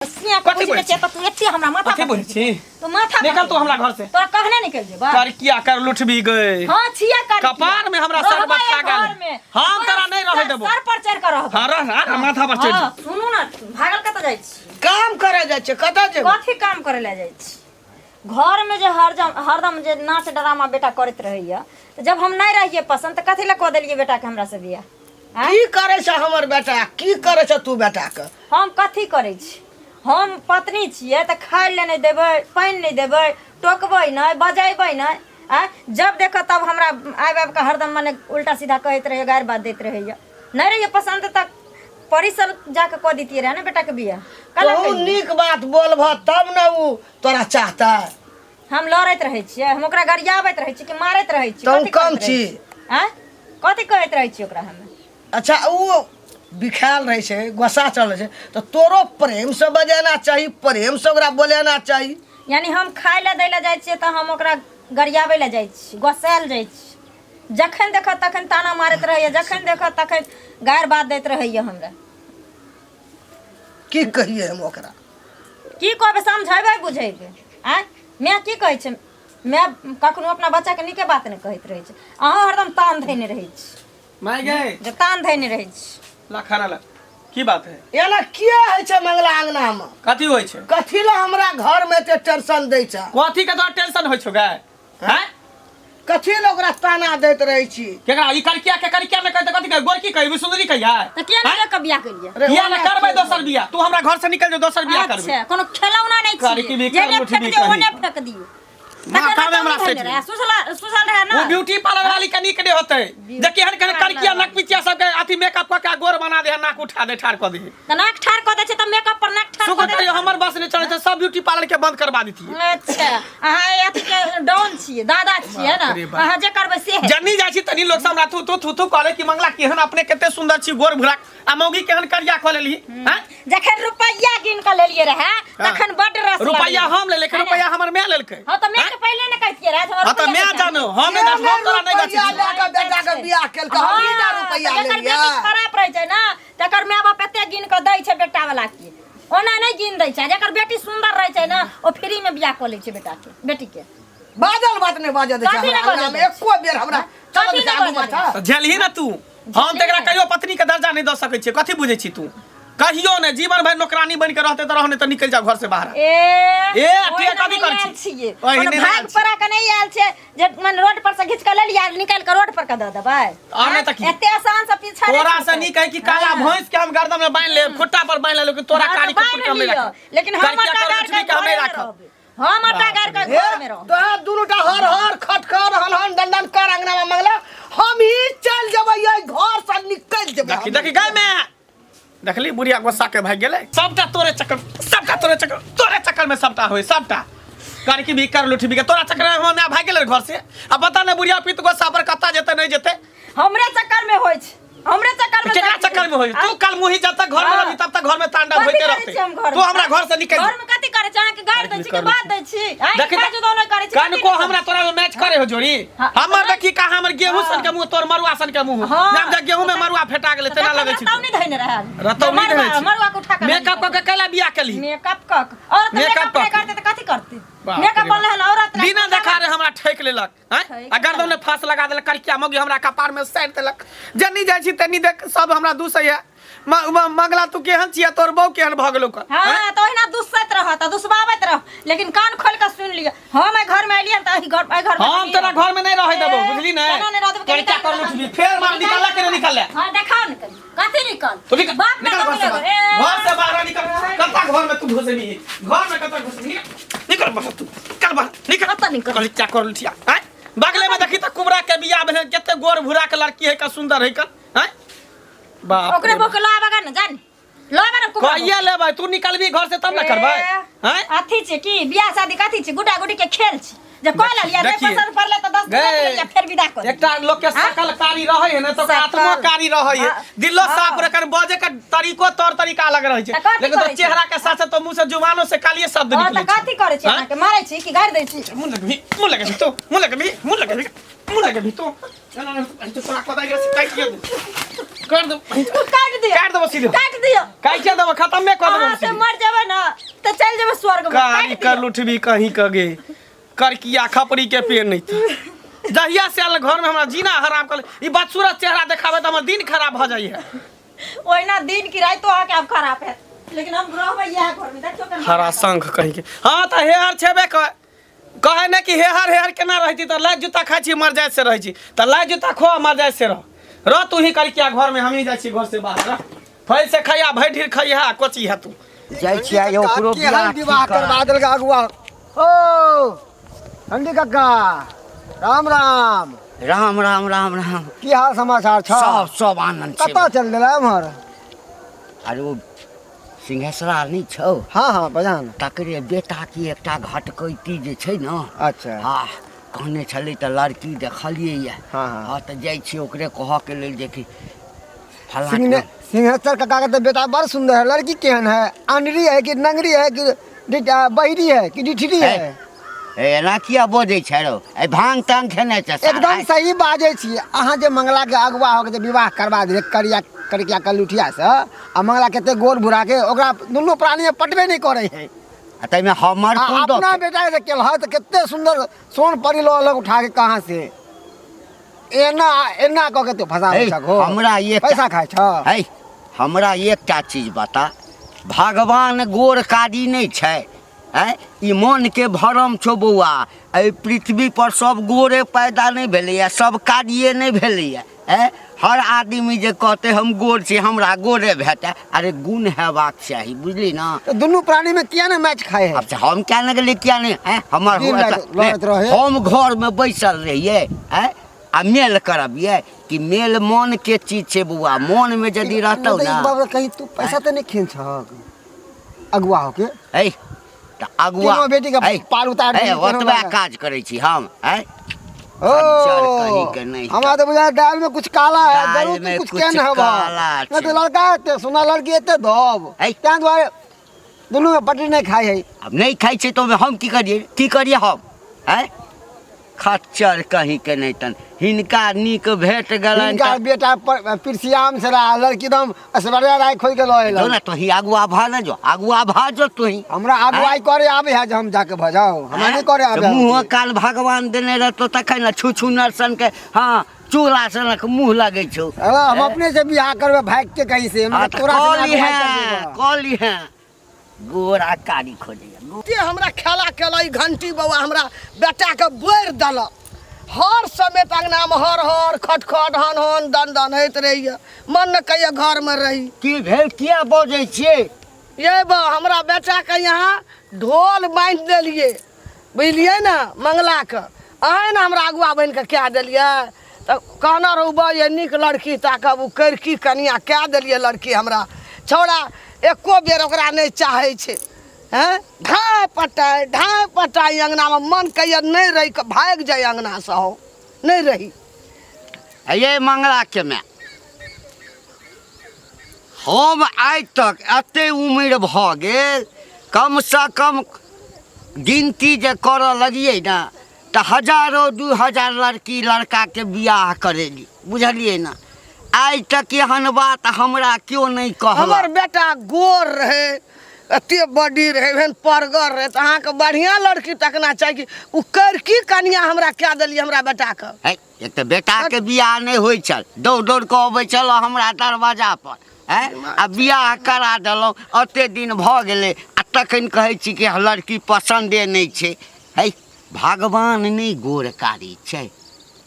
सिया के कथी बुझने बोलै छियै तऽ तू एते हमरा माथा कथी पर बोलै छी तू माथा निकल तू हमरा घर से तोरा कहने निकल जेबा कर किया कर लुटबी गए हां छियै कर कपार में हमरा सर बथा गेल। हम तोरा नहि रहै देबो। सर पर चढ़ के रहबो हाँ रह रह, माथा पर चढ़ हाँ, सुनू ना भागल कतऽ जाइ छी काम करे जाइ छै कतऽ जेबै कथी काम करे लए जाइ छी घर में जे हरदम हरदम जे नाच ड्रामा बेटा करैत रहैया तऽ जब हम नहि रहियै पसन्द तऽ कथी लए कऽ देलियै बेटाके हमरा से बियाह आँय? की करे छै हमर बेटा की करे छै तू बेटा के हम कथी करै छी हम पत्नी छियै तऽ खाय लए नहि देबै पानि नहि देबै टोकबै नहि बजेबै नहि आँय जब देखऽ तब हमरा आबि आबि कऽ हरदम मने उल्टा सीधा कहैत रहैया गारि बात दैत रहैया नहि रहैया पसन्द तऽ परिसल जाके कऽ दैतियै रहए ने बेटाके बियाह कला तू नीक बात बोलबह तब ने उ तोरा चाहता हम लड़ैत रहै छियै हम ओकरा गरियाबैत रहै छियै कि मारैत रहै छियै तहूँ कथी कम कहैत रहै छी। छियै? आँय कथी कहैत रहै छियै ओकरा हम अच्छा उ बिखायल रहै छै गोस्सा चढ़ल रहै छै तऽ तोरो प्रेमसँ बजेना चाही प्रेमसँ ओकरा बोलेना चाही यानी हम खाय लए दै लए जाइ छियै तऽ हम ओकरा गरियाबै लए जाइ छी गोसायल जाइ छी जखन देखत तखन ताना मारैत रहैया जखन देखत तखन गारि बात दैत रहैया हमरा की कहियै हम ओकरा की कहबै समझेबै बुझेबै आँय माय की कहै छै माय कखनो अपना बच्चाके नीके बात नहि कहैत रहै छै अहाँ हरदम तान धयने रहै छी माय गए जे तान धयने रहै छी ला खाना ला की बात है एना किया होइ छै मंगला अंगनामे कथी होइ छै कथी लए हमरा घरमे एते टेंशन दै छै कथी के तोरा टेंशन होइ छौ गए हैं कथी लए ओकरा ताना दैत रहै छी केकरा ई करिकिया के करिकिया में कहते कथी कहे गोरकी कही सुंदरी कही है तऽ किया नहि लऽ कऽ बियाह केलियै अरे किया ओना ने करबै दोसर बियाह तू हमरा घर से निकल जो दोसर बियाह करबै अच्छा कोनो खेलौना नहि करकी छियै भी जेने कर, फेक मुठबी दियौ कही। ओने फेक दियौ माथा में हमरा सेट रहे सुसला सुसल रहे ना वो ब्यूटी पार्लर वाली के नीक नहीं होते देखी हन कन करिकिया नक पिचिया सब के अथी मेकअप क के गोर बना दे नाक उठा दे ठार क दे तऽ नाक ठार कऽ दै छै तऽ मेकअप पर नाक ठार शुक्र कऽ दै करियो हमर बस नहीं चले छै सब ब्यूटी पार्लर के बंद करवा देती अच्छा अहाँ अथी के डॉन छियै दादा छियै बाप रे ने बाप। अहाँ जे करबै से हेतै। जनी जाइ छी तनी लोग सब हमरा थू थू थू थू कहले कि मंगला केहन अपने कते सुंदर छी गोर भुरा आ मौगी केहन करिया कऽ लेली हैं जखन रुपैया गिन कऽ लेलियै रहए तखन बड रस रुपैया लगलै। हम लेलकै रुपैया हमर माय लेलकै हँ तऽ मायके पहिले ने कहितियै रहए जे हमरा हँ तऽ रुपैया माय के चाही। जानो हम नहि गाछ हम तोरा नहि गाछै रुपैया छी लए कऽ बेटाके बियाह केलकै हम ईटा रुपैया हाँ, जकर लेलियै बेटी खराब रहै छै ने तकर माय बाप एते गिन कऽ दै छै बेटा वाला के ओना नहि गिन दै छै जकर बेटी सुंदर रहै छै ने ओ फ्री में बियाह कऽ लै छै बेटा के बेटी के बाजल बात नहि बाजऽ दै छै कथी नहि हमरा बाजऽ अंगनामे दै छै? एको बेर हमरा चलऽ कथी दै छै नहि आगू बाजऽ दै माथा तऽ झेलही ने तू हम तऽ एकरा कहियो पत्नी के दर्जा नहि दऽ सकै छियै कथी बुझै छी तू कहियो नहि जीवन भरि नौकरानी बनि के रहते तऽ रह नहि तऽ निकलि जाओ घर से बाहर ए ए, ओहिना अथिये कथी नहि करै आयल छी? छियै ओहिने कोनो नहि भाग आयल छी। पड़ा के नहि आयल छै जे मन रोड पर से घीच के लेलियै आ निकालि के रोड पर के दऽ देबै आओर नहि तऽ की? एते आसान से पीछा नहि तोरा से छूटतै। नीक है कि काला भैंस के हम गर्दन में बांध लेब खुट्टा पर बांध लेब लेकिन तोरा हाँ, तऽ कारी कुकुर बान्हि के हम नहीं लिअ, राखब लेकिन हम करिया आटा कर गारि लक्ष्मी के के हम नहीं घरे में राखब रहबै। हम आटा गारि के घर में रहब तोरा दुनूटा हर हर खटखर हन हन दन दन कर अंगना में मंगला हम ही चल जेबै एहि घर से निकल जेबै देखी देखी गाय में देखली बुढ़िया गुस्सा के भाग गेलै सबटा तोरे चक्कर सबटा तोरे चक्कर तोरे चक्कर में सबटा होय सबटा करकी भी कर लुठी भी के तोरा चक्कर में हम भाग गेलै घर से आ पता नहीं बुढ़िया पीत गुस्सा पर कत्ता जेतै नहीं जेतै हमरे चक्कर में होइ छै हमरे चक्कर में केकरा चक्कर में होई तू कल मुही जब तक घर में हाँ। रहबी तब तक घर में तांडव कथी होते करै रहते छी हम घर तू हमरा घर से निकल घर में कथी करै छी अहाँके गारि दै छी कि बात दै छी अहाँके देखी काज दोनो करै छी कथी कनको हमरा तोरा में मैच करे हो जोड़ी हाँ। हमर देखी कहाँ हमर गेहूं सन के मुंह तोर मरुआ सन के मुंह हाँ। जब जब गेहूं में मरुआ फेटा गेलै तेना लगै छै रतौनी धइने रहै रतौनी धइने छै। मरुआ के उठा के मेकअप क के कैला बियाह केली मेकअप क के औरत मेकअप मेकअप कऽ नहि के। करतै तऽ कथी करतै बाप रे मेकअप बाप। बनलै हन औरत नहि बिना देखा रे हमरा ठेक लेलक हैं ठकि आ गर्दन में फांस लगा देलक करिकिया मौगी हमरा कपार में सैर देलक जन्नी जाइ छी तन्नी देख सब हमरा दूसैया मंगला तू केहन छिया तोर बहू केहन भऽ गेलौ कर हाँ तो ओहिना दुसैत रह तऽ दुसबाबैत रह लेकिन कान खोल के सुन लिअ हम एहि घर में एलियै तऽ एहि घर एहि घर में हम तोरा घर में नहीं रहे देबो बुझली ने केना नहि रह देबो तोरी क्या कर लुटबी फेर मार निकल के नहीं निकल हाँ देखाओ ने कनी कथी निकल तो निकल बाप निकल घर से बाहर। घर से बाहर निकल कत्ता घर में तू घुसबी घर में कत्ता घुसबी निकल निकल बाहर तू निकल बाहर निकल कत्ता निकल? कहली क्या कर लुटिया हैं बगले में देखी त कुबरा के बियाह भेल कते गोर भूरा के लड़की है का सुंदर है का हैं बाप ओकरे रे बाप। बोके लाबा गा ने जान लाबा ने कुबरा कहिया लेबै तू निकलबी घर से तब ना करबै हैं अथी छै की बियाह शादी कथी छै गुडा गुडी के खेल छै जे कऽ लेलियै नहि देखिए। पसंद पड़लै तऽ 10 दिन गए। राखि लेलियै फेर विदा कऽ देलियै। एकटा लोक के सकल कारी रहै है ने तऽ ओकर सकल। आत्मो कारी रहै है हाँ। दिलो हाँ। साफ रखन बजे के तरीको तौर तरीका अलग रहै छै तऽ कथी लेकिन तो करै छै? चेहरा के साथ साथ तो मुंह से जुबानो से कालिए शब्द हँ निकलै तऽ कथी करै छी हाँ? अहाँके मारै छी कि गारि दै छी मुंह लगबी मुंह लगबी तो मुंह लगबी मुंह लगबी मुंह लगबी तो चल ना तोरा पता है से काटि के कर दे। काट दियो। काट देबो सीधे। काट दियो। काटि देबो, खत्म में कर देबो। अहाँ से मर जेबै ना तऽ चलि जेबै स्वर्ग में। कारी काटि कर दियौ। लुठबी कहीं कगे करकिया खपरी के पेड़ नहीं था। जहिया से आयल घर में हमरा जीना हराम कर, ई बदसूरत चेहरा देखावे त हमर दिन खराब भ जाइ है। ओहिना दिन की राति अहाँके आब खराब है, लेकिन हम रहबै इएह घर में, देखियौ केना। हरा शंख कहीं के। हाँ तऽ हेहर छेबे कर, कहे ने कि हेहर हेहर केना रहती, तऽ लाइ जूता खाइ छी मर जाय से रहै छी, तऽ लाइ जूता खो मर जाय से रह। रह तू ही करकिया घर में, हम ही जाइ छी घर से बाहर। रह फल से खैया भरि ढीर खैया कोची है तू। जाइ छियै ओकरो केहन बियाह विवाह ठीक करा। करवा देलक अगुआ। ओ ठंडी कक्का, राम राम। राम राम राम राम। की हाल समाचार छ? सब सब आनंद छै। कतऽ चल देला एम्हर? अरे ओ सिंहेश्वरा नहि छौ? हाँ हाँ, बजान। तकरे बेटा की एकटा घटकैती जे छै ने। अच्छा। हाँ, कहने छलै तऽ लड़की देखलियै यऽ। हाँ, हाँ। हाँ तऽ जाइ छियै ओकरे कहऽके लेल जे कि फलाँ सिंहने सिंहेश्वर काका के तऽ बेटा बड़ सुंदर है। लड़की केहन है? अनरी है कि नंगरी है कि बहिरी है कि डिठरी है? ए, एना किया बजै छै रौ? ए भांग तांग खेने छै सारा। एकदम सही बाजै छी अहाँ। जे मंगला के अगुआ हो के जे विवाह करवा देले करिया करिया कलुठिया से, आ मंगला कते गोर भूरा के, ओकरा दुनू प्राणी में पटबे नहीं करे है। आ ताहिमे हमर आ कोन अपना दोष? बेटा के केलह तऽ कते सुंदर सोन परी लऽ अलग उठा के कहाँ से एना एना कऽ के तू फंसा हे, छहो। हमरा एक पैसा खाइ छ। है, हमरा एकटा चीज बता, भगवान गोर कारी नहि छै? आँय, ई मनके भरम छौ बौआ। एहि पृथ्वी पर सब गोरे पैदा नहि भेलैए, सब कारिए नहि भेलैए। आँय, हर आदमी जे कहतै हम गोर छी हमरा गोरे भेटै, अरे गुण हेबाक चाही, बुझली ना? तऽ दुनू प्राणी में किया ने मैच खाए है? आब से हम क्या ने गेलियै, किया नहि? आँय, हमर दिन राति लड़ैत रहै। हम घरमे बैसल रहियै, आँय, आ मेल करबियै कि मेल मन के चीज छै बौआ, मन में यदि रहतौ ना। बाबा, कहीं तू पैसा तऽ नहि खेन छहक अगुआ होके? है तऽ अगुआ तीनों बेटी के है, पार उतार है, देली, तीनों ओतबे लगा। काज करै छी हम, है ओ खच्चर कहीं के नहीं। हमरा तऽ बुझाय दाल में कुछ काला है। दालि जरूर में तू कुछ कुछ केन हबा। काला नहीं छै। तो लड़का एते सुना, लड़की एते धब है। तें दुआरे दुनू में पटरी नहीं खाई है। आब नहि खाइ छै तऽ ओहिमे हम की करियै, की करियै हम? है खच्चर कहीं के नहीं तन हिनका नीक भेट गेलनि। हिनका बेटा पिरसियाम से रहा, लड़की एकदम ऐश्वर्या राय खोज के लऽ जो एलन। ने तोही अगुआ भऽ ने जो, अगुआ भऽ जो तोही। हमरा अगुवाई करे आबे है जे हम जाके भऽ जाउ? हमरा नहीं करे आबे। मुँह कान भगवान देने रहतो तखन ने छू छू नरसन के, हाँ, चूल्हा सनक मुँह लगै छौ। अरे हम अपने से बियाह करबै भाग के कहीं से। हाँ, तऽ तोरा से कऽ अगुवाई लिहें, करबै। कऽ लिहें, गोरा कारी खोजैया। ते हमरा खेला केला ई घंटी बौआ हमरा बेटाके बोरि देलक। हर समय अंगनामे हर हर खट खट हन हन दन दन होइत रहैए, मन ने कहिया घरमे रही। की भेल, किया बजै छियै? ये बा, हमरा बेटाके यहाँ ढोल बान्हि देलियै, बुझलियै ने? मंगलाके अहेँ ने हमरा अगुआ बनि कऽ कए देलियै, तऽ कहने रहू बा ये नीक लड़की ताकब, ओ करिकी कनिया कए देलियै लड़की। हमरा छौड़ा एको बेर ओकरा नहि चाहै छै। हैं, ढाइ पटाइ ढाइ पटाइ अङ्गनामे, मन कहिया नहि रहि कऽ भागि जाइ अङ्गनासँ, हम नहि रही। ये मंगला के माय, हम आइ तक एते उम्र भऽ गेल, कमसँ कम गिनती जे करऽ लगियै ने तऽ हजारो 2000 लड़की लड़काके बियाह करेली, बुझलियै ने? आइ तक एहन बात हमरा केओ नहि हमर कहलक। बेटा गोर रहै, एते बडी रहै, एहन परगर रहै, तऽ अहाँके बढ़िआँ लड़की तकना चाही कि ओ करिकी कनिया हमरा कए देलियै हमरा बेटाके? है, एक तऽ बेटाके बियाह नहि होइ छल, दौड़ दौड़ कऽ अबै छल हमरा दरवाजा पर, हैं, आ बियाह करा देलहुँ, एते दिन भऽ गेलै आ तखन कहै छी कि लड़की पसन्दे नहि छै। है, भगवान नहि गोर कारी छै?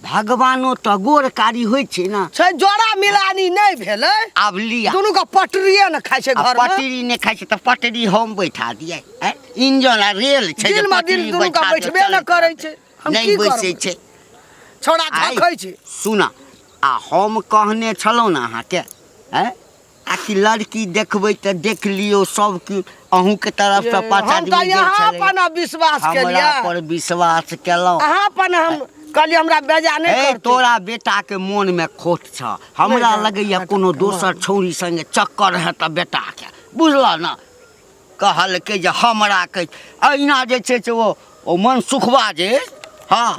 भगवानो तऽ गोर कारी होइ छै ने। छै, जोड़ा मिलानी नहि भेलै। आब लिअ। दुनू के पटरिए ने खाइ छै आ घरमे। पटरी नहि खाइ छै तऽ पटरी हम बैठा दियै? हैं? इंजन आ रेल छै जे दिनमे दिन पटरी दुनू के बैठा दियौ, बैठबे ने चलैत करै रहतै। छै। हम नहि की बैसै करबै? छै। छौड़ा आइ झखै छै। सुन, आ हम कहने छलहुँ ने अहाँके, हैं, आ कि लड़की देखबै तऽ देख लियौ सब कि अहूँके तरफसँ पाँच हम तऽ आदमी गेल यहाँ छलै। अपन विश्वास हमरा केलियै। पर विश्वास केलहुँ। अहाँ अपन हम कहलियै हमरा बेजा नहि हे करतै। तोरा बेटाके मोनमे खोट छ, हमरा नहि, लगैया कोनो दोसर छौड़ी संगे चक्कर हेतऽ बेटाके, बुझलऽ ने? कहलकै जे हमरा के अहिना जे छै से ओ मनसुखबा जे, हाँ,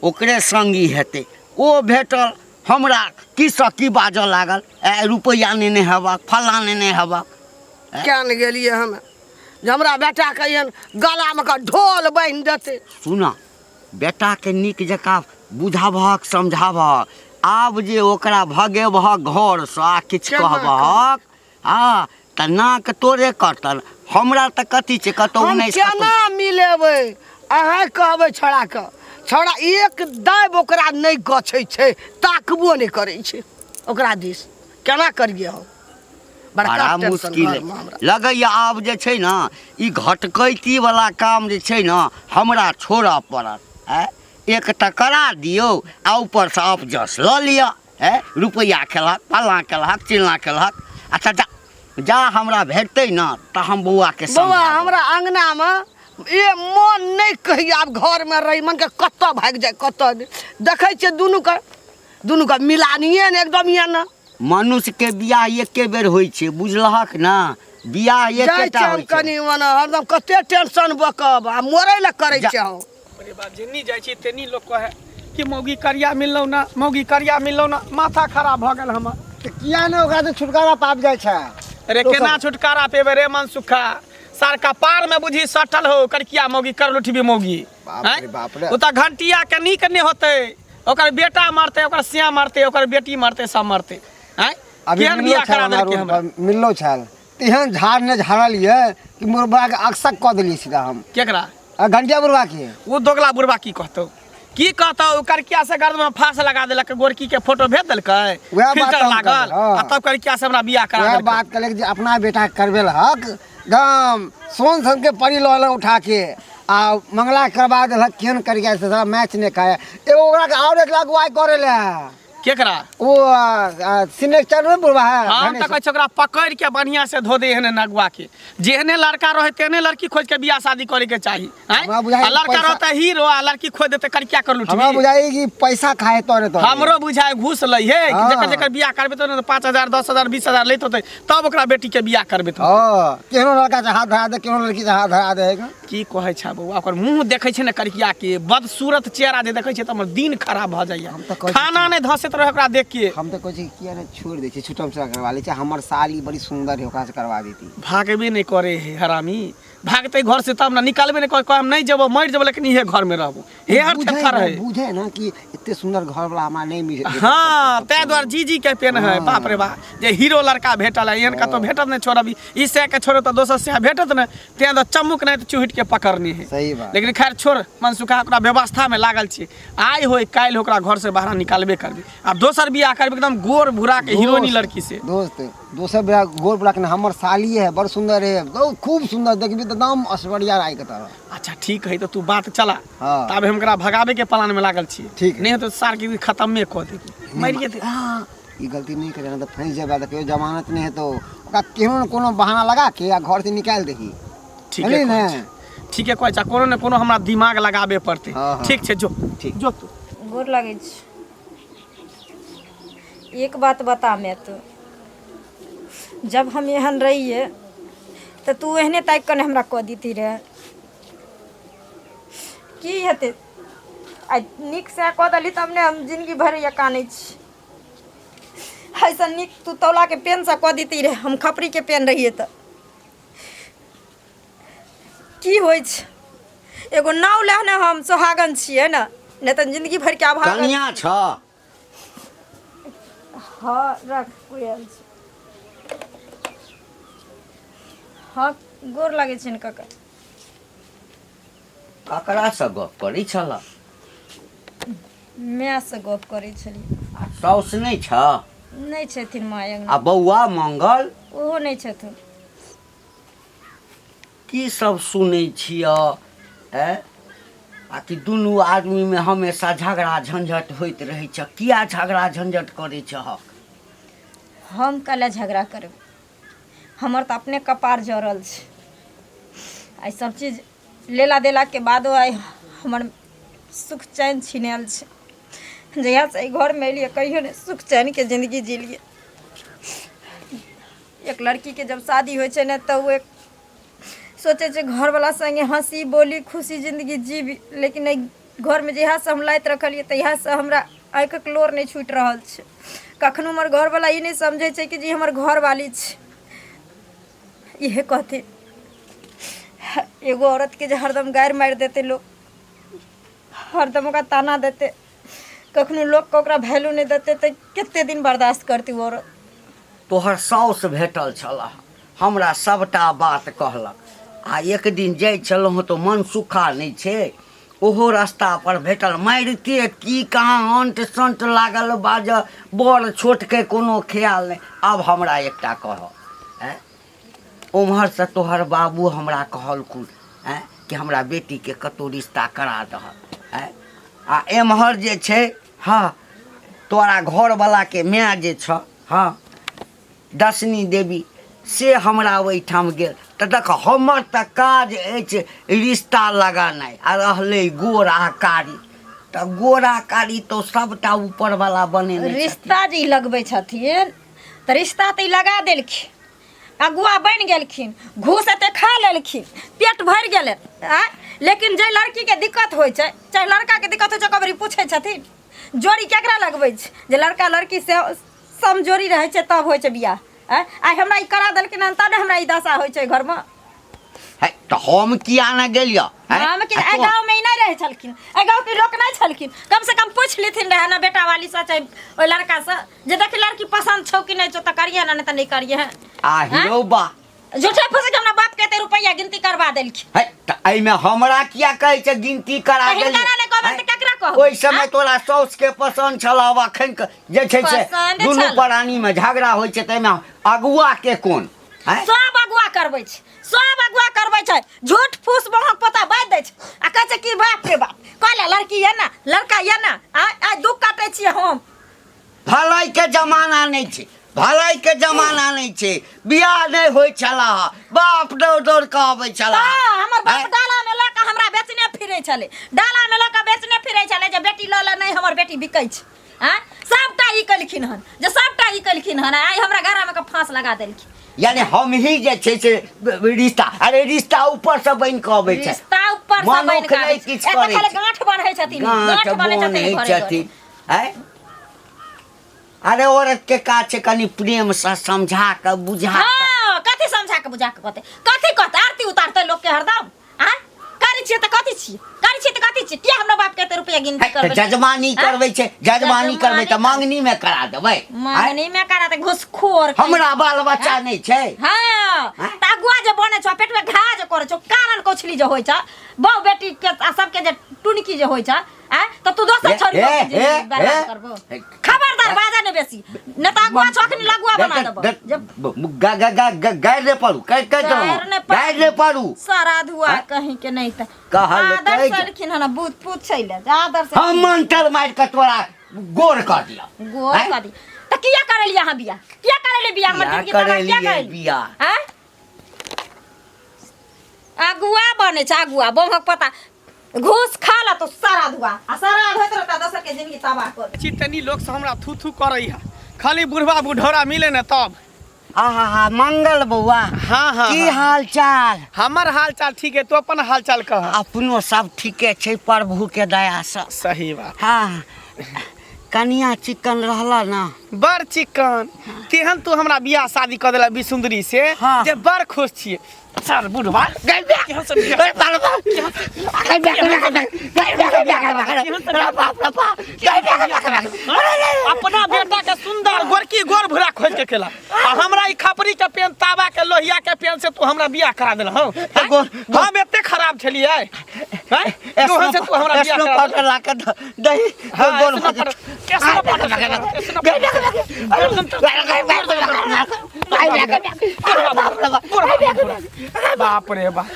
ओकरे संगी हेतै, ओ भेटल। हमरा की सँ की बाजऽ लागल, ए रुपैआ नेने हेबक, फल्लाँ नेने हेबक। किया ने गेलियै हम जे हमरा बेटाके एहन गलामे कऽ ढोल बान्हि देतै। सुनऽ, बेटाके नीक जकाँ बुझाबहक समझाबहक। आब जे ओकरा भगेबहक घरसँ आ किछु केना कहबहक, हँ, तऽ नाक तोरे कटल। हमरा तऽ कथी छै, कतहु हम 19 कतहु। केना मिलेबै अहाँ कहबै छौड़ाके? छौड़ा एक दाबि ओकरा नहि गछै छै, ताकबो नहि करै छै ओकरा दिस। केना करियै हम? बड़का बड़ा टेंशन मुश्किल घरमे हमरा लगैया। आब जे छै ने ई घटकैती वाला काम जे छै ने हमरा छोड़ऽ पड़त। आँय, एक तऽ करा दियौ आ ऊपरसँ अपजस लऽ लिअ। आँय, रुपैआ खेलहक, फल्लाँ केलहक, चिल्लाँ केलहक। अच्छा जा जा, हमरा भेटतै ने तऽ हम बौआके बौआ समझायब। हमरा अङ्गनामे ए मन नहि कहैया आब घरमे रही, मनके कतऽ भागि जाय कतऽ नहि। देखै छियै दुनूके दुनूके मिलानिए ने एकदम यऽ ने। मनुष्यके बियाह एके बेर होइ छै, बुझलहक ने? बियाह जाइ एकेटा छियै हम होइ छै। कनि मने हरदम कते टेंशन बकब आ मरै लए करै जा- छियै हम। अरे बाप, जेनी जाइ छी तेनी लोक कहे कि मौगी करिया मिललौ ना, मौगी करिया मिललौ ना। माथा खराब भऽ गेल हमर। तऽ किया ने ओकरा से छुटकारा पाबि जाइ छै? अरे केना छुटकारा पेबे रे मनसुखा? सार कपार में बुझी सटल हो करकिया मौगी, कर लुठबी मौगी। बाप आँय? रे बाप रे। ओ तऽ घंटिया के नीक नहि होतै, ओकर बेटा मरतै, ओकर सिया मरतै, ओकर बेटी मरतै, सब मरतै। आँय, अभी केहन मिललो बियाह छल करा हमरा देलकै रोड हमरा पर मिललो छल, तेहन झाड़ ने झाड़लियै कि मुरबा के अकसक कऽ देलियै सीधा हम। केकरा? आ घंटिया बुढ़वा के। ओ दोगला बुढ़वा की कहतौ, की कहतौ? ओ करकिया से गर्द में फांस लगा देलक, गोरकी के फोटो भेज देलकै, वएह बात फिल्टर हम लागल, कहलियै, हाँ। आ तब करकिया से हमरा बियाह करा वएह देलकै। बात कहलियै जे अपना बेटा के करबेलहक एकदम सोन सन के परी लऽ एलक उठा के आ मंगला करबा देलक, केहन करिया से साला मैच नहि खाय। एगो ओकरा के आओर एक लाख वाइ करे ले। केकरा? ओ सिनेचर में बुढ़वा है। हम धनेश। तऽ कहै छी ओकरा पकड़ के बढ़िया से धो दे एहने नगुआ के। जेहने लड़का रहे तेहने लड़की खोज के बियाह शादी करे के चाही। आँय? हमरा बुझाइ आ लड़का पैसा- रहता हीरो आ लड़की खोज देते करिया कर लुटबी। हमरा बुझाइ कि पैसा खाए तोरे तोरे। हमरो बुझाय घूस लै हे कि हाँ। जकर जकर बियाह करबे तो 5,000 10,000 20,000 लैत होतै तब ओकरा बेटी के बियाह करबे तो। हाँ, केहनो लड़का से हाथ धरा दे, केहनो लड़की से हाथ धरा दे। की कहै छै बौआ, ओकर मुँह देखै छै ने करिया के बदसूरत चेहरा जे देखै छै तऽ हमर दिन खराब भऽ जाइया। हम तऽ कहै छी खाना नहि धसैत रहै ओकरा देख के। हम तऽ कहै छी किया नहि छोड़ि दै छी, छुटम से करवा लै छी। हमर साली बड़ी सुंदर है, ओकरा से करवा देती। भागबे नहि करे हे हरामी, भागते घर से तब ने, निकालबे नहि करे। कहे हम नहि जेबो, मरि जेबो, लेकिन इहे घर में रहबो। हे हर बुझे थेथर ना, है। बुझे ना कि एते सुंदर घर वाला हमरा नहीं मिले। हाँ, ताहि दुआरे जी जी के पेन है। बाप रे बाप, जे हीरो लड़का भेटल है, एहन कतौ भेटत नहि। छोड़, अभी ई सह के छोड़ो तऽ दोसर सह भेटत नहि, तें दुआरे चमुक नहि तऽ चुहिट के पकड़नी है। सही बात। लेकिन खैर छोड़ मनसुखा, ओकरा व्यवस्था में लागल छी। आइ होय काल्हि ओकरा घर से बाहर निकालबे करबे आ दोसर बियाह करबे एकदम गोर भूरा के हीरोइनी लड़की से। दोस्त, दोसर बियाह गोर बुढ़ा के ना, हमर साली है, बड़ सुंदर है, बहुत खूब सुंदर, देखबी तऽ एकदम ऐश्वर्या राय के तरह। अच्छा ठीक है, तो तू बात चला। हाँ। तब हम एकरा भगाबे के प्लान में लागल छी। ठीक है। नहीं तो सार के खत्मे कऽ देबी, मरि जेतै। हाँ, ई गलती नहीं करे ना तऽ फंसि जेबै, तऽ कहियो जमानत नहीं हेतौ। ओकरा केहनो ने कोनो बहाना लगा के आ घर से निकालि दही। ठीके बुझलिही कहै ने? छै, ठीके कहै छै। कोनो ने कोनो हमरा दिमाग लगाबे पड़तै। हाँ, हाँ। ठीक छै, जो। ठीक। जो तू। गोर लगै छी। एक बात बता मैं तो, जब हम एहन रहिए तऽ तू एहने ताकि कऽ ने हमरा कऽ देती रहे, की हेतै? आइ नीकसँ कऽ देली तब ने हम जिनगी भरि ये कानै छी। एहिसँ नीक तू तौलाके पेनसँ कऽ देती रहे, हम खपरीके पेन रहिए तऽ की होइ छै? एगो नाव लए ने हम सोहागन छियै ने, नहि तऽ जिन्दगी भरिके अभागन। कनिया छ? हँ, रख, कोइ आयल छै। हँ, गोर लागै छै ने काका। ककरासँ गप करै छल? मायसँ गप करै छलियै। आ साउस नहि छ? नहि छथिन माय आ अङ्गना। बौआ मंगल? ओहो नहि छथिन। की सब सुनै छिय? ऐ आ कि दुनू आदमीमे हमेशा झगड़ा झंझट होइत रहै छ, किया झगड़ा झंझट करै छहक? हम कले झगड़ा करबै? हमर तऽ अपने कपार जरल छै। आइ सब चीज लेला देलाके बादो आइ हमर सुख चैन छिनायल छै। जहियासँ एहि घरमे एलियै कहियो नहि सुख चैनके जिन्दगी जिलियै। एक लड़कीके जब शादी होइ छै ने तऽ ओ एक सोचै छै घरवला सङ्गे हँसी बोली खुशी जिन्दगी जीबी, लेकिन एहि घरमे जहियासँ हम लाति रखलियै तहियासँ हमरा आँखिक लोर नहि छूटि रहल छै। कखनो हमर घरवला ई नहि समझै छै कि जे ई हमर घरवाली छै। इहे कहथिन एगो औरतके जे हरदम गारि मारि देतै लोक, हरदम ओकरा ताना देतै, कखनो लोकके ओकरा वैल्यू नहि देतै, तऽ कते दिन बर्दाश्त करतै ओ औरत? तोहर साउस भेटल छलह, हमरा सभटा बात कहलक। आ एक दिन जाइ छलहुँ तऽ मन सुखा नहि छै, ओहो रास्तापर भेटल, मारिते की कहाँ अंट संट लागल बाजऽ, बड़ छोटके कोनो ख्याल नहि। आब हमरा एकटा कहऽ, आँय, ओम्हरसँ तोहर बाबू हमरा कहलखुन, आँय, कि हमरा बेटीके कतहु रिश्ता करा दहक। आँय, आ एम्हर जे छै, हँ, तोरा घरवलाके माय जे छऽ, हँ, दशनी देवी, से हमरा ओहिठाम गेल तऽ देख, हमर तऽ काज अछि रिश्ता लगानाइ, आ रहलै गोर आ कारी, तऽ गोरा कारी तऽ सभटा ऊपरवला बनेने छथिन। रिश्ता जे ई लगबै छथिन तऽ रिश्ता तऽ ई लगा देलखिन, अगुआ बनि गेलखिन, घूस एते खा लेलखिन, पेट भरि गेलै आँय। लेकिन जाहि लड़कीके दिक्कत होइ छै, चाहे लड़काके दिक्कत होइ छै, ओकर पूछै छथिन जोड़ी केकरा लगबै छै? जे लड़का लड़की से समजोरी रहै छै तब होइ छै बियाह। आँय, आइ हमरा ई करा देलखिन हन तब ने हमरा ई दशा होइ छै घरमे। है, तऽ हम किया ने गेलियऽ? हम कि एहि गाँवमे ई नहि रहै छलखिन, एहि गाँवके लोक नहि छलखिन, कम से कम पूछि लेथिन रहए ने बेटा वाली से चाहे ओहि लड़कासँ जे देखी लड़की पसन्द छौ कि नहि छौ, तऽ करिहे ने, नहि तऽ नहि करिहे। आ हिरो बा झूठे फूसे के हमरा बाप के एते रुपैया गिनती करवा देलखिन। है, तऽ एहिमे हमरा किया कहै छै गिनती करा तऽ हिनकरा देलियै? नहि कहबनि तऽ केकरा कहबै? ओहि समय तोरा साउस के पसन्द छल, आब अखन के जे छै से पसन्द दुनू छल। प्राणी मे झगड़ा होइ छै, ताहिमे अगुआ के कोन? हैं? सब अगुआ करबै छै, सब अगुआ करबै छै, झूठ फूस बहक पोता बाजि दै छै आ कहै छै कि बाप रे बाप, कहले लड़की ये ना, लड़का ये ना, आ आइ दुख काटै छियै हम। भलाई के जमाना नहि छै, भलाई के जमाना नहि छै। बियाह नहि होइ छला, बाप दौड़ दौड़ कऽ अबै छला। तऽ हमर बाप आँय? डाला में लऽ कऽ हमरा बेचने फिरै छलै, डाला में लऽ कऽ बेचने फिरै छलै जे बेटी लऽ ले, नहि हमर बेटी बिकै छै। आँय, सबटा ई केलखिन हन, जे सबटा ई केलखिन हन, आइ हमरा गरामे के फांस लगा देलखिन। यानी हम ही जे छै से रिश्ता, अरे रिश्ता ऊपर से बनि कऽ अबै छै, रिश्ता ऊपर से बनि मनुख कऽ आबै नहि छै। किछु एतऽ करै खाली छै। गाँठ बान्है छथिन, गाँठ गाँठ बान्है छथिन बान्है घरे घरे। छथिन। आँय? अरे औरत के काज छै कनि प्रेम से समझा कऽ बुझा कऽ। हाँ, कथी समझा के बुझा के कहतै, कथी कहतै? आरती उतारतै लोक के हरदम। आँय, करै छियै तऽ कथी छियै, करै छियै तऽ कथी छियै? किया हमरा बाप के एते रुपया गिनती है, तऽ करबै? जजमानी आँय? करबै छै, जजमानी करबै तऽ जजमानी मांगनी में करा देबै। आँय? मांगनी में करा दे, घुसखोर कहीं। हमरा बाल बच्चा नहि छै। हाँ, आँय? तऽ अगुआ जे बनै छौ, पेटमे घा जे करै छौ, कारण कौछली जे होइ छौ, बहु बेटी के आ सबके जे टुनकी जे होइ छौ, आँय, तऽ तू दोसर हे, छोरी हे, के जिंदगी हे, बर्बाद हे। करबो। हे। खबरदार बाजा ने बेसी, न तऽ अगुआ छौ अखनी लगुआ बना देबो। जब गारि नहि पड़ू, कहि कहि गारि नहि देलहुँ, पड़ू। गारि नहि पड़ू। सारा धुआ आँय? कहीं के नहीं तऽ कहलकै आदर जे- से एलखिन हन, बूझ पूछै ले जे आदर से हम मंत्र मारि कऽ तोरा गोर कऽ दिअ। गोर आँय? कऽ दी तऽ किया करेलियै अहाँ बियाह? किया करेलियै बियाह? हमर किया जिंदगी तबाह किया करेलियै करेलियै? बियाह? आँय? अगुआ बनै छै अगुआ, बमक पता घूस खा ला तो सारा धुआ आ सारा होइत रहता, दोसर के जिंदगी तबाह कर। छी तनी लोक से हमरा थू थू करै है, खाली बुढ़वा बुढ़ौरा मिले ने तब। आहा हा, मंगल बौआ। हाँ, हाँ, की हाँ। हाल चाल? हमर हाल चाल ठीक है, तू अपन हाल चाल कह। अपनो सब ठीके छै प्रभु के दया से। सही बात। हाँ, कनिया चिकन रहला ना? बड़ चिकन, तेहन तू हमरा बियाह शादी कऽ देला बिसुंदरी से हाँ। जे बड़ खुश छियै। सर बुढ़वा केहन सब बियाह- अपना बेटा के सुंदर गोरकी गोर भूरा खोज के केला, आ हमरा ई खपरी के पेन, तावा के लोहिया के पेन से तू हमरा बियाह करा देला। हौ, हम एते खराब छलियै हैं? तोहन से तू हमरा बियाह स्नो करा पाउडर देला। ला के दही हाँ, गोर स्नो भऽ powder, snow powder, snow powder. बाप रे बाप,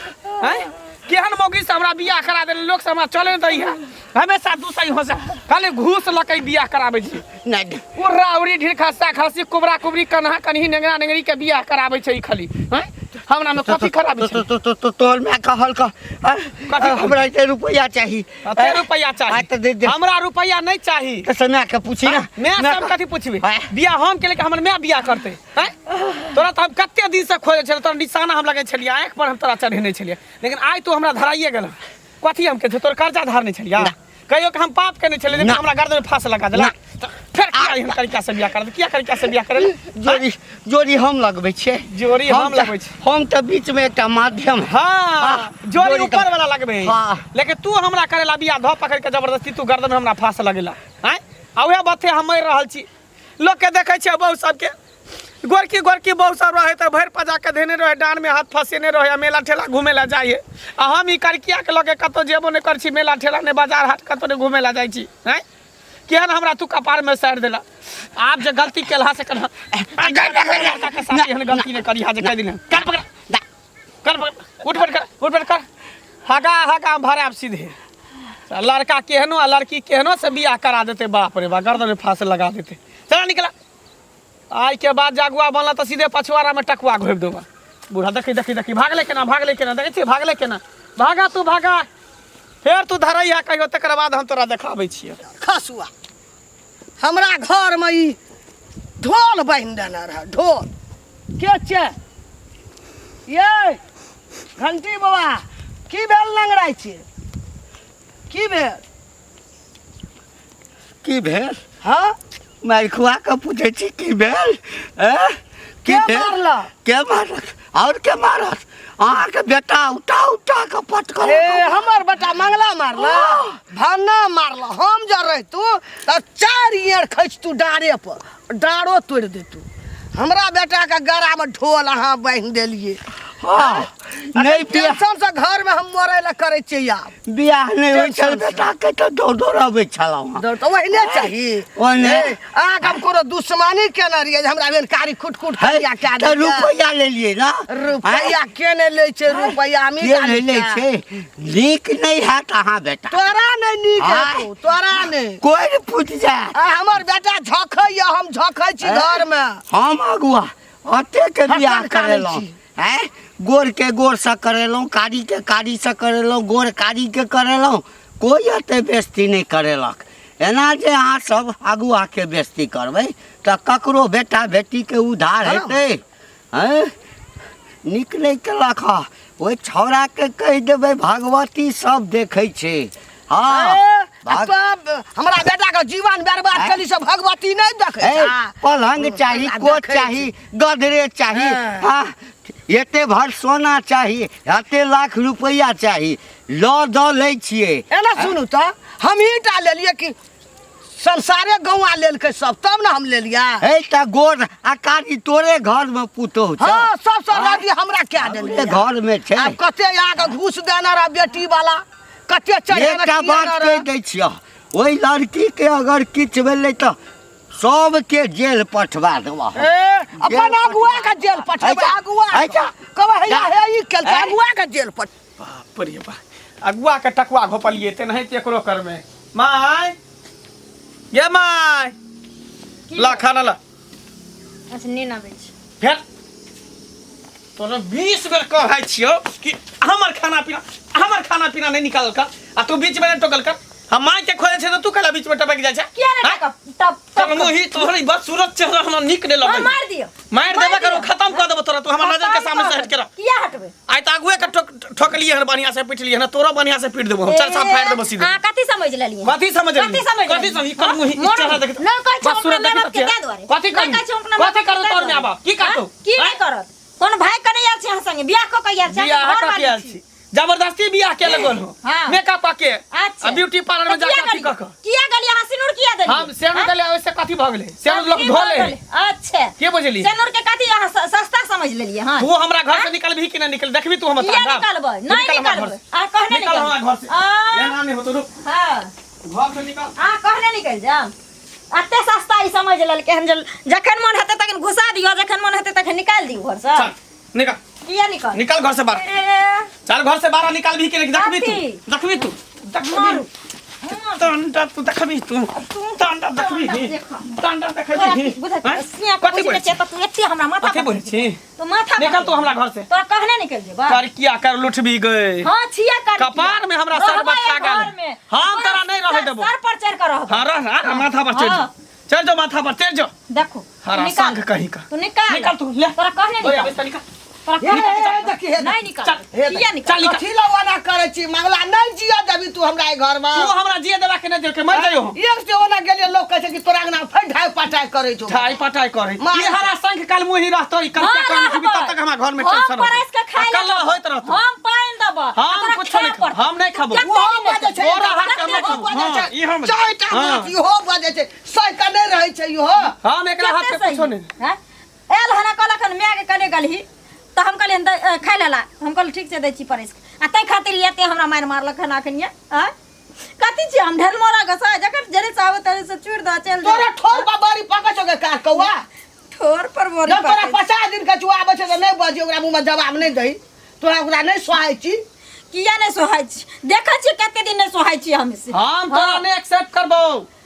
हैं? केहन मौगी से हमरा बियाह करा देले, लोक से हमरा चले नहि दैया, हमेशा दूसई हो से खाली घूस लऽ के बियाह कराबै छी। नहि उर्रा उरी ढीर खस्सा खसी कुबरा कुबरी कन्हा कन्ही नेंगरा नेंगरी के बियाह कराबै छै ई खाली। हैं? हमरा में कथी खराबी छै? तो तो तो तोहर माय कहल क कथी? हमरा एते रुपैआ चाही। कते रुपैआ हाँ, चाही? तऽ दे दे। हमरा रुपैआ नहीं चाही। तऽ से माय के पूछी ना। मैं माय सब कथी पूछबी? हाँ। बियाह हम केले कि हमर माय बियाह करते? हैं? तोरा तऽ हम कते दिन से खोजे छलियै, तोरा निशाना हम लगै छलियै, आँखि पर हम तोरा चढ़ेने छलियै, लेकिन आइ तू हमरा धराइए गेल। कथी हम के तोर कर्जा धारने छलियै? कहियो के हम पाप केने छलियै लेकिन ना। हमरा गर्दन में फांस लगा देलक तऽ फेर किया एहन तरीका से बियाह कर किया तरीका से बियाह करेला जोड़ी जोड़ी हम लगबै छियै जोड़ी हम तऽ- लगबै छियै। हम तऽ बीच में एकटा माध्यम है हाँ जोड़ी जोड़ी ऊपर वाला लगबे हाँ। लेकिन तू हमरा करेला बियाह धो पकड़ के जबरदस्ती तू गर्दन में हमरा फांस लगेला आँय आ उएह बाते हम मरि रहल छी लोक के देखै छियै बहु सबके गोरकी गोरकी बहु सब रहे तऽ भरि पजा के धेने रहे डाँड़ में हाथ फंसेने रहे आ मेला ठेला घूमे ला जाइए आ हम ई करकिया के लऽ के कतौ जेबो नहि करै छी मेला ठेला नहि बाजार हाट कतौ नहि घूमे ला जाइ छी आँय केहन हमरा तू कपार में सारि देला आब जे गलती केलहा से केलहा के साथ एहन गलती नहि करिहा जे कहि दिना कर पकड़ कर पकड़ उठ बैठ कर उठ बैठ कर हगा हगा हम भराब सीधे आ लड़का केहनो आ लड़की केहनो से बियाह करा देते बाप रे बा गर्दन में फांस लगा देते चला निकला आइ के बाद जागुआ बनला तऽ सीधे पछुआरा में टकुआ घोपि देबा बूढ़ा देखी देखी देखी भागले केना भागले केना देखै छियै भागले केना भागा तू भागा फेर तू धरैया कहियो तकर बाद हम तोरा देखाबै छियै खसुआ हमरा घरमे ई ढोल बान्हि देने रहए ढोल के छै ये घंटी बाबा की भेल लंगड़ाइ छियै की भेल की भेल हाँ मारि खुआ कऽ पूछै छी की भेल ए? की के भेल? मारलक? के मारलक आओर के मारत अहाँके बेटा उठा उठा कऽ पटकल ए हमर बेटा मंगला मारला भन्ना मारला हम जब रहितू तऽ चारि ईयर खसितू डाँरे पर डाँरो तोड़ि देतू हमरा बेटाके गरामे ढोल अहाँ बान्हि देलियै हाँ नहि बियाह टेंशन से घर में हम मरे ला करे छियै आब बियाह नहि होइ छल टेंशन से। बेटाके तऽ दौड़ दौड़ अबै छलहुँ हँ दौड़ तऽ ओहिने चाही ओहने। ए, अहाँके हम कोनो दुश्मनी केने रहियै जे हमरा बेन कारी खुट खुट है करिया कए तऽ देलियै। रुपैआ लेलियै ने रुपैआ के नहि लै छै रुपैआ के नहि लै छै नीक नहि हैत अहाँ बेटा तोरा नहि नीक आँय। हेतौ तोरा नहि कोइ फुटि जायत आ हमर बेटा झखैया हम झखै छी घरमे हम अगुआ अतेक बियाह हक्कन कानै करेलहुँ छी। आँय गोरके गोरसँ करेलहुँ कारीके कारीसँ करेलहुँ गोर कारीके करेलहुँ कोइ एते बेस्ती नहि करेलक एना जे अहाँ सब अगुआके बेस्ती करबै तऽ ककरो बेटा बेटीके उद्धार हँ। हेतै आँय नीक नहि केलक हँ ओहि छौड़ाके कहि देबै भगवती सब देखै छै हँ ए, आ भाग- तब हमरा बेटा के जीवन बर्बाद आँय? केली से भगवती नहीं देखे ए, पलंग चाही हमरा कोट देखै चाही गदरेज चाही हाँ। हाँ एते भर सोना चाही एते लाख रुपैआ चाही लऽ दऽ लै छियै एना सुनू तऽ हमही टा लेलियै कि संसारे गौआ लेलकै सब तब ने हम लेलियै हे तऽ गोर आ कारी तोरे घरमे पुतोहु छौ हाँ सब सब राजी हमरा क्या हमरे देलियै घरमे छै आब कते अहाँके घूस देने रह बेटी वाला कते चढ़ेने एकटा किए बात ने कहि रह? दै छियह ओहि लड़कीके अगर किछु भेलै तऽ सबके जेल पठवा देबह ए, अपन अगुआ के जेल पठेबै ऐ जा, अगुआ ऐ जा। कहबै हैया जा। हे ई केलकै ऐ। अगुआ के जेल पठ बाप रे बा अगुआ के टकुआ घोपलिए तेनाहिते एकरो करबै माय ये माय ला खाना ला अच्छा नींद आबै छै फेर तोरा 20 बेर कहै छियौ कि हमर खाना पीना हमर खाना पीना नहि निकालल कर आ तू बीच में नहि टोकल कर हम माय के खोजे छै तऽ तू कैला बीच में टपक जाइ छै किया नहि हाँ? टकब टप तब टप मुही तोहर ई बस सूरत चेहरा हमरा नीक नहि हाँ, लगै मार दियौ मारि देबे करू खत्म कऽ देबो तोरा तू हमर नजर के सामने से हट के रह किया हटबै आइ तऽ आगुए के ठोकलियै हन बढ़िया से पिटलियै हन तोरो बढ़िया से पीट देबो हम चल साफ फाड़ि देबो सीधे अहाँ कथी समझ लेलियै कथी समझ कथी समझ कथी समझ कर मुही मोर- चेहरा देख नहि कहै छौ बस सूरत अपना देखी माय-बाप के तऽ ताहि दुआरे। कथी नहि करू कहै छौ अपना कथी माय-बाप के करू ताहि तोर माय दुआरे। बाप की करतौ हाँ? की नहि करत कोन भाई कने आयल छी अहाँ संगे बियाह कऽ के आयल छी बियाह अहाँ कऽ घरवाली के आयल छी जबरदस्ती बियाह के लगल हो हाँ। मेकअप के अच्छा आ ब्यूटी पार्लर में तऽ जाके किया अथी कऽ गेलियै? कऽ किया गेलियै अहाँ सिनूर किया देलियै हम सेनु देले ओइसे कथी भऽ गेलै सेनु लोग की धो भऽ ले गेलै? अच्छा के बुझली सिनूर के कथी अहाँ सस्ता समझ लेलियै हँ तू हमरा घर से निकलबही कि नहीं निकल देखबी तू हमर किया तांडा निकलबै? नहि निकल हमरा घर निकलबै। से अहाँ कहने निकल हमरा घर से आ। एना नहि होतो रुक हँ घर से निकल अहाँ कहने निकलि जायब एते सस्ता ई समझ लेलकै हन जे जखन मन हेतै तखन घुसा दियौ जखन मन हेतै तखन निकालि दियौ घरसँ चल निकल किया निकल निकल घर से बाहर ए, चल घर से बाहर निकाल भी के नहीं देखबी तू कथी? देखबी तू देखबी मारू तांडा तू देखबी तू तांडा देखबी तांडा देखबी बुझै हैं? सिया के कथी बुझै बोलै छियै तऽ तू एते हमरा माथा कथी पर बोलै छी तू माथा पर निकल तू हमरा घर से तोरा कहने निकल जेबा कर किया कर लुटबी गए हां छिया कर कपार में हमरा सर बटका गेल। हम तोरा नहीं रहै देबो। सर पर चढ़ के रहबो हाँ रह रह माथा पर चढ़ हाँ। जो चढ़ जो माथा पर चढ़ जो देखो हरा निकाल। संग कहीं का तू निकाल निकल तू ले तोरा कहने ओए, निकल अबे निकल तोरा हे, हे, हे, देखी, हे, नहीं निकल चल, हे, किया निकल चल, निकल। कथी लवाना करै छी मंगला नहीं जिया देबी तू हमरा घर में तू हमरा जिए देबा के नहीं देके मर जाइयो हम। एक से ओना गेलियै लोग कहै छै कि तोरा अंगना फेर ढाई पटाई करै छौ ठाई पटाई करे मार। ई हरा शंख काल मुही रहतो ई कल हाँ, क्या करने जीबी तब रहबै। तक हमरा घर में हम टेंशन परसि के खाइ कल लेबै। होइत रहतो हम पानि देबऽ आ हम तोरा कुछो नहीं खाए खाबो, पड़तौ। हम नहीं खाबो। कते ओहो दिन बजै छै तोरा हाथ के हम नहीं ओहो खाबो। बजै हाँ, छै ई हम चारिटा हाँ। माछ इहो बजै छै सहि कऽ नहि रहै छै इहो हम एकरा हाथ कते के कुछो सही? नहीं हैं? आयल हना कहलक हन माय के कने गेलही तऽ हम कहलियै खाइ लेला हम कहलियै ठीक छै दै छी परसि के आ ताहि खातिर एते हमरा मारि मारलक हन अखन ये आँय कथी छियै हम ढेर मोरा घसा जकर जरे से आबै तरे से चूड़ दऽ चलि तोरा जा ठोर पर बड़ी पकै छौ गे काक कौआ ठोर पर बोरी जब तोरा पकै छै। 50 दिन के आबै छै तऽ नहि बजी ओकरा मुँहमे जवाब नहि दही तोरा ओकरा नहि सोहाइ छी किया नहि सोहाइ छी देखै छियै कते दिन नहि सोहाइ छी हम से हम तोरा नहीं एक्सेप्ट करबो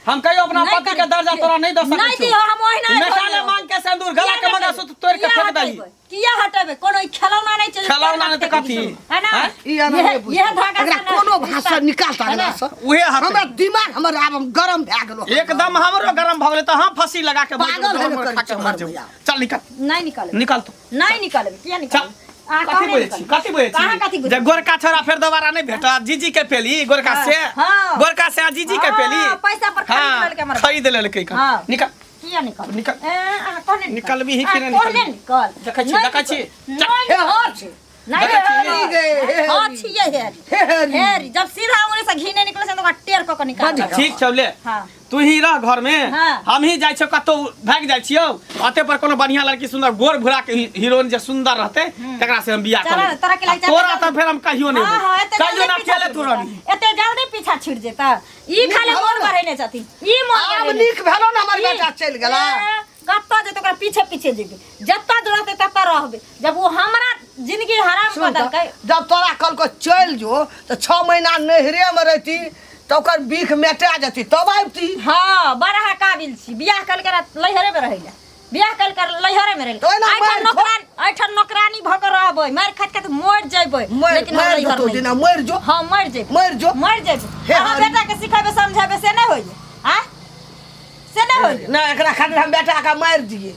हम कहियो अपना नहीं पति के करबै। दर्जा तोरा नहीं दऽ सकै नहीं छियौ। दिहो, हम ओहिना मेटा ले छोड़ि मांग के सिंदूर गला के किया मंगलसूत्र तोड़ के किया फेंक दही हटेबै? किया हटेबै कोनो ई खेलौना नहि छै जे खेलौना नहि तऽ कथी? है ना आँय? ई एना नहि बुझतै। यह धागा एकरा से ना कोनो भाषा निकाल ता है ना? अंगना से उहे हटे हमरा दिमाग हमर आब हम गरम भए गेलो एकदम हमरो गरम भऽ गेलै तऽ हम फंसी लगा के मर पागल जेबौ, हेबे हमर करै खा के छै मर हमर जेबौ। भैया। चल निकल नहीं निकालबै निकल तू नहीं निकालबै किया चल निकालबै अहाँ कथी कहने बोलै छी निकालबै। कथी बोलै कहाँ कथी छी बुझै जे गोरका छोरा फेर दोबारा नहि भेटत जीजी के पेली गोरका से हाँ। गोरका से आ जीजी के हाँ, पेली पैसा पर खरीद हाँ, लेलकै हमर। खरीद लेलकै कन। हाँ। निकल किया निकाल निकल। ए, अहाँ कहने निकाल। निकलबी ही कि अहाँ नहि कहने निकलबी? निकल देखै छी, नहीं देखै छी। निकल। चल। नहीं हे हर छै नहीं देखै छी। निकल। गे, हे हाँ हरी। छियै हेरी हे हरी। हेरी जब सीधा उंगली से घी नहीं निकले छै तऽ ओकरा टेढ़ कऽ के निकाल बड ठीक छौ ले हाँ। तू ही रह घर में हाँ। हम ही जाइ छियौ कतौ भागि जाइ छियौ अते पर कोनो बढ़िया लड़की सुंदर गोर भूरा के हीरोइन जे सुंदर रहते तकरा से हम बियाह चल, कर लेबै। तोरा के आ लागि चल, तोरा चल। तऽ फेर हम कहियो नहि हाँ, हाँ, एते देबै। कहियो जल्दी ना पीछा अकेले छुटि तू जेता। रहबी एते जल्दी पीछा छुटि जेता ई खाली भेलो मोन ने। बढ़ेने छथिन ई मोन आब बढ़ेने नीक भेलो ने हमर ई- बेटा चलि गेला ए, कतऽ जेतै ओकरा पीछे पीछे जेबै जतऽ रहतै ततऽ रहबै जब ओ हमरा जिंदगी हराम कऽ सुन तऽ, देलकै जब तोरा कहलको चलि जो तऽ 6 महीना नैहरे में रहती तऽ ओकर बीख मेटा जेती तब आबती हाँ बड़ा काबिल छी बियाह कल के लैहरे में रहै ला बियाह कल कर लैहरे में रहै तऽ ओहिना एहिठाम मारि नौकरानी एहिठाम नौकरानी भऽ कऽ रहबै मारि खाइत खाइत मरि जेबै मरि लेकिन हम मरि लैहर जेतौ नहि दिना मरि जो हाँ मरि जेबै मरि जो मरि जेबै हे अहाँ हरि। बेटा के सिखेबै समझेबै से नहि होइए आँय से नहि होइए नहि एकरा खातिर हम बेटा के मारि दिए